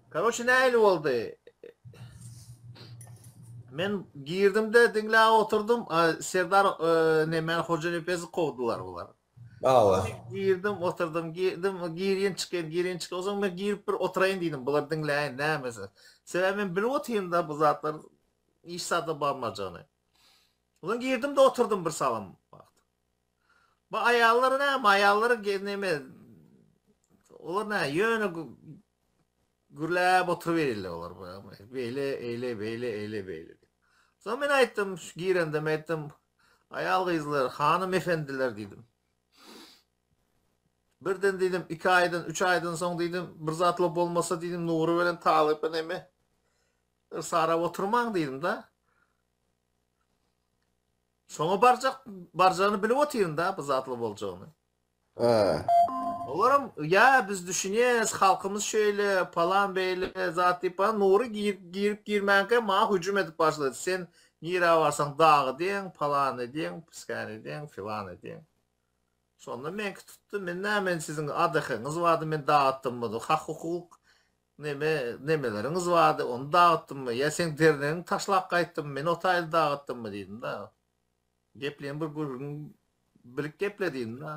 Karoçe nähili boldy? Men girdim-de diňläp oturdym. Serdar nemäni Hojanepesi kowdular bular. Hawa. Girdim, oturdym, girdim, girýin çykýyn, girýin çykýyn. Onsoň men girip bir oturaýyn diýdim, bular diňläýin nämesi. Sebäbi men bilip otyryn-da bu zatlar hiç zada barmajagyny. Onsoň girdim-de oturdym bir salym wagt. Bu aýallar näme, aýallar neme, olar näme, ýöne gürläp oturyberirler olar. Beýle, eýle, beýle, eýle, beýle. Soň men aýtdym, girende men aýtdym, aýal-gyzlar, hanym efendiler diýdim. Birden diýdim, iki aýdan, üç aýdan soň diýdim, bir zatlar bolmasa diýdim, Nury bilen Talypa neme, yrsarap oturmaň diýdim-de. Şoňa barjak, barjagyny bilip otyryn-da bu zatly boljagyny. Hä. Olaram, ýa biz düşünýäs, halkymyz şeýle, palan beýle zat diýip, bana Nury girip girmänkä maňa hüjüm edip başlady. Sen nirä barsaň dagy diýeň, palan edýäň, pisgän edýäň, filan edýäň. Şonda meňki tutdy. Men näme, men siziň ADH-ňyz bardy, men dagytdymmy, hak-hukuk Neme, nemeleriňiz bardy, ony dagytdymmy, ýa seň dernegiňi taşlap gaýtdymmy, men o taýda dagytdymmy diýdim-de. Gepleýän bir gürrüň bilip geple diýdim-de.